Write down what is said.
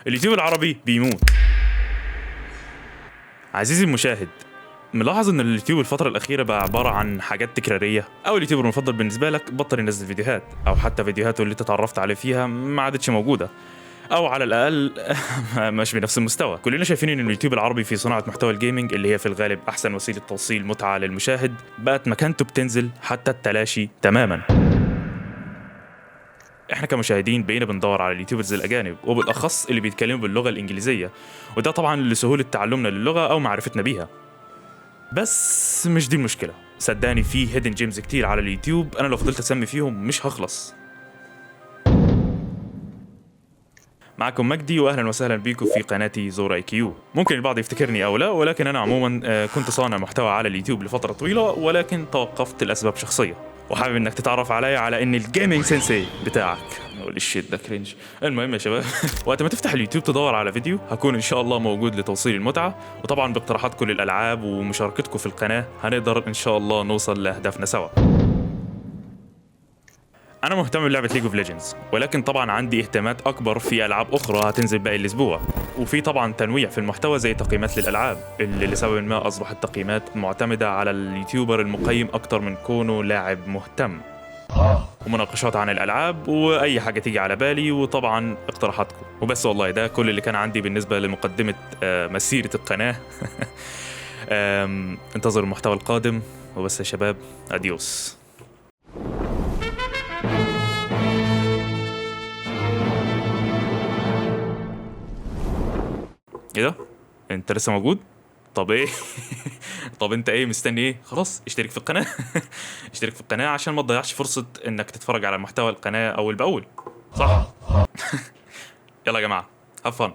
اليوتيوب العربي بيموت. عزيزي المشاهد، ملاحظ ان اليوتيوب الفترة الأخيرة بقى عبارة عن حاجات تكرارية؟ أو ال YouTuber المفضل بالنسبة لك بطل ينزل فيديوهات، أو حتى فيديوهاته اللي انت اتعرفت عليه فيها ما عادتش موجودة، أو على الأقل مش بنفس المستوى. كلنا شايفين ان اليوتيوب العربي في صناعة محتوى ال gaming اللي هي في الغالب أحسن وسيلة توصيل متعة للمشاهد بقت مكانته بتنزل حتى التلاشي تماما. احنا كمشاهدين بقينا بندور على ال YouTubers الاجانب، وبالاخص اللي بيتكلموا باللغة الانجليزية، وده طبعا لسهوله تعلمنا للغة او معرفتنا بيها. بس مش دي المشكلة، صدقني في hidden gems كتير على اليوتيوب، انا لو فضلت اسمي فيهم مش هخلص. معكم مجدي، واهلا وسهلا بيكم في قناتي زور اي كيو. ممكن البعض يفتكرني او لا، ولكن انا عموما كنت صانع محتوى على اليوتيوب لفترة طويلة، ولكن توقفت لاسباب شخصية، وحابب انك تتعرف عليا على ان ال gaming sensei بتاعك. holy shit ده cringe. المهم يا شباب، وقت ما تفتح اليوتيوب تدور على فيديو هكون ان شاء الله موجود لتوصيل المتعة، وطبعا باقتراحاتكم للالعاب ومشاركتكم في القناة هنقدر ان شاء الله نوصل لاهدافنا سوا. انا مهتم بلعبه League of Legends، ولكن طبعا عندي اهتمامات اكبر في العاب اخرى هتنزل باقي الاسبوع، وفي طبعا تنويع في المحتوى زي تقييمات للالعاب اللي لسبب ما اصبحت تقييمات معتمدة على ال YouTuber المقيم اكتر من كونه لاعب مهتم، ومناقشات عن الالعاب واي حاجة تيجي على بالي، وطبعا اقتراحاتكم. وبس والله ده كل اللي كان عندي بالنسبة لمقدمه مسيره القناة. انتظروا المحتوى القادم، وبس يا شباب، adios. ايه ده؟ انت لسه موجود؟ طب ايه؟ طب انت ايه مستني ايه؟ خلاص اشترك في القناة. اشترك في القناة عشان ما تضيعش فرصة انك تتفرج على محتوى القناة اول باول، صح؟ يلا يا جماعة، have fun.